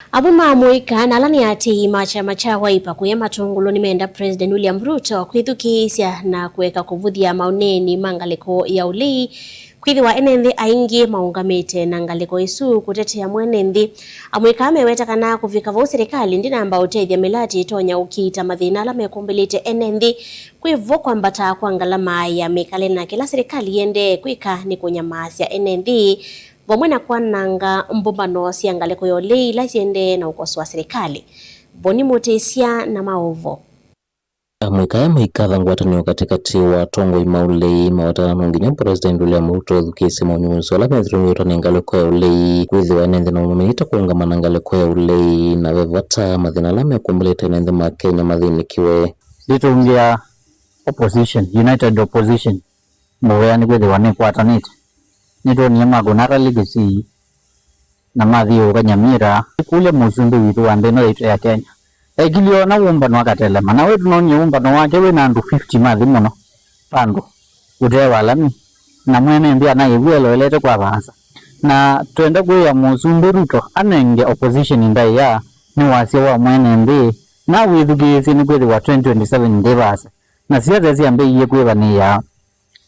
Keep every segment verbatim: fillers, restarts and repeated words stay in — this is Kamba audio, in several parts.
Amwe ma amũika na ala nĩ aatĩĩi ma kyama kya Wiper kũya Matũngũlũ nĩmenda President William Ruto kwĩthukĩĩsya na kũeka kũvũthya maũneeni ma ngalĩko ya ũlei, kwĩthĩwa ene nthĩ aingĩ maũngamĩte na ngalĩko ĩsu kũtetea mwene nthĩ. Amũika aa meweta kana kũvika vau, silikalĩ ndĩnamba ũtethya mĩlatĩ ĩtonya ũkiita mathĩna ala mekũmbĩlĩte ene nthĩ, kwĩ vo kwambata kwa ngalama ya mĩkalĩle, na kĩla silikalĩ ĩendee kwĩka nĩ kũnyamaasya ene nthĩ vamwe na kwananga mbũmbano sya ngalĩko ya ũlei ila siendee na ũkosoa silikalĩ. Boni Mũtĩsya na maũvo. Amũika aya maikatha ngwatanĩo katĩkatĩ wa atongoi ma ũlei, mawetana no nginya President William Ruto ethukĩĩsye maũnyungunyĩsyo ala methĩtwe nĩ ngalĩko ya ũlei, kwĩthĩwa ene nthĩ no mamĩnĩte kũũngama na ngalĩko ya ũlei, na ve vata mathĩna ala mekũmbĩlĩte ene nthĩ ma Kenya mathĩnĩkĩwe. Ndĩtũngĩa opposition, united opposition, mũvea nĩ kwĩthĩwa nĩkwatanĩte. Nĩtwonie makũna ata legacy na mathiũũka Nyamira. Kũlya mũsumbĩ witũ wa nthĩ ĩno yaitũ ya Kenya, ekilye ona wũmbano akatelema, na we tũnonie wũmbano wake wĩ na andũ fifty mathi mũno vandũ ũte wa lami, na mwene nthĩ anaĩw'a eloelete kwa vaasa. Na twenda kwĩa mũsumbĩ Ruto anenge opposition ndaĩa nĩ wasya wa mwene nthĩ, na wĩthukĩĩsye nĩ kwĩthĩwa twenty twenty-seven ndĩ vaasa, na siasa syambĩĩie kwĩvanĩĩa.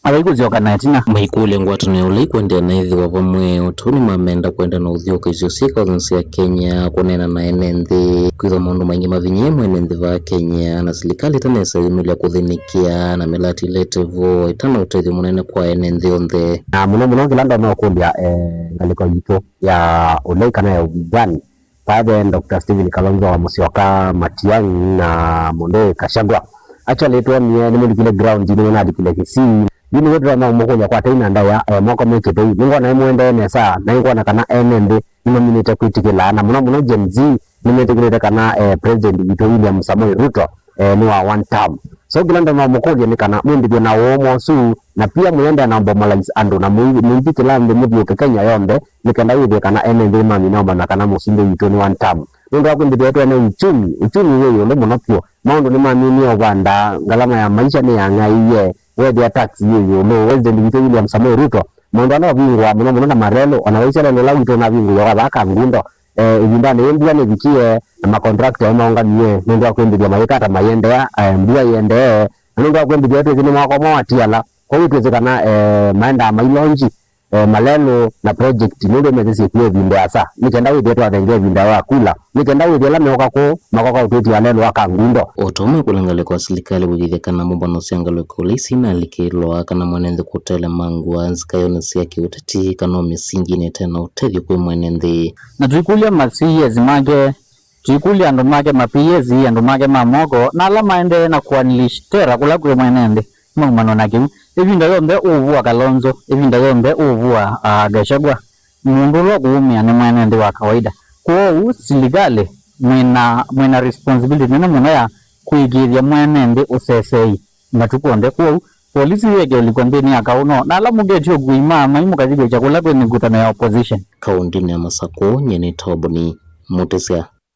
Ala ikũsyoka na ĩtina. Maikũlya ngwatanĩo ĩla ikũendeea na ĩthĩwa vamwe, o ta ũu nĩmamenda kwenda na ũthyũũkĩsyo syĩka onthe sya Kenya, kũneena na ene nthĩ, kwĩthwa maũndũ maingĩ mavinyĩe mwene nthĩ va Kenya, na silikalĩ ĩtanesa yumĩlya kũthĩnĩkĩa, na mĩlatĩ ĩla ĩte vo ĩtana ũtethyo mũnene kwa ene nthĩ onthe. Na mũno mũno kĩla ndonya ũkũlya, eh, ngalĩko yitũ ya ũlei kana ya ũvithani, vaa ve Doctor Stephen Kalonzo wa Musyoka, Matiang'i na mũndũ Gachagua. Actually, twonie nĩmũlikile ground, nĩmũnalikile Kisii. Yu nĩw'o tũtonya kũmũkũlya kwa tei na ndaĩa, eh, moko me kĩthei. Nĩngwona nĩmũendee nesa, na nĩngwona kana ene nthĩ nĩmaminĩte kwĩtĩkĩla, na mũno mũno Gen Z nĩmetĩkĩlĩte kana, eh, President witũ William Samoei Ruto, eh, nĩ wa one term. So kĩla ndonya kũmũkũlya nĩ kana mwĩmbĩthye na ũũma ũsu, na pia mũyendea na mobilize andũ na mũi-, mũithi kĩla nthĩ mũthiũke Kenya yonthe, nĩ kenda wĩthĩe kana ene nthĩ nĩmamina ũmanya kana mũsumbĩ witũ nĩ one term. Nũndũ wa kwĩmbĩthĩa twene uchumi, uchumi wĩ ĩũlũ mũno vyũ. Maũndũ nĩmaminie ũvanda, ngalama ya maisha nĩyang'aĩie, weethĩa tax yĩ ĩũlũ. President witũ William Samoei Ruto, maũndũ ala ũvingũaa mũno mũno na malelũ, ona waisye lelũ ũla witũ ũnavingũiwe kwa vaa Kangundo, eh, ĩvindanĩ yĩĩ mbua nĩvikie na makontrakta maũngamie nũndũ wa kwĩmbĩthya mayĩka ta mayĩendeea, eh, mbua ĩendee, na nũndũ wa kwĩmbĩthya twĩsĩ nĩ mwaka ũmwe watiala. Kwoou twĩsĩ kana, eh, maendaa mailonji, eh, malelũ na project nũndũ methĩsye kuo ĩvinda ĩasa, nĩ kenda wĩthĩe twathenga ĩvinda ya kula, nĩ kenda wĩthĩe ala meũka kũũ makoka ũtwĩtya lelũ wa Kangundo. O ta ũmwe kũla ngalĩko ya silikalĩ kũĩkĩĩthya kana mbũmbano sya ngalĩko ila isi inalikĩlwa kana mwene nthĩ kũtelemangwa nzikaĩonĩ sya kĩũteti kana o mĩsinginĩ ĩte na ũtethyo kwĩ mwene nthĩ. Na tũikũlya ma C E As make, tũikũlya andũ make ma P S, andũ make ma moko, na ala maendee na kũ unleash terror kũla kwĩ mwene nthĩ, maumano na kĩu. Ĩvinda yonthe ũũvua Kalonzo, ĩvinda yonthe ũũvua, ah, Gachagua. Mũndũ ũla ũkũũmĩa nĩ mwene nthĩ wa kawaida. Kwoou silikalĩ mwĩna, mwĩna responsibility nene mũno ya kũĩkĩĩthya mwene nthĩ ũsesei matukũ onthe. Kwoou polisi yĩeke ũlikwa nthĩnĩ ya kaũ no, na ala mũketye ũkui ma mai mũkathi kwĩkya kũla kwĩ mĩkutano ya opposition. Kaũndĩnĩ ya Masakũ, nyie nĩ Toboni Mũtĩsya.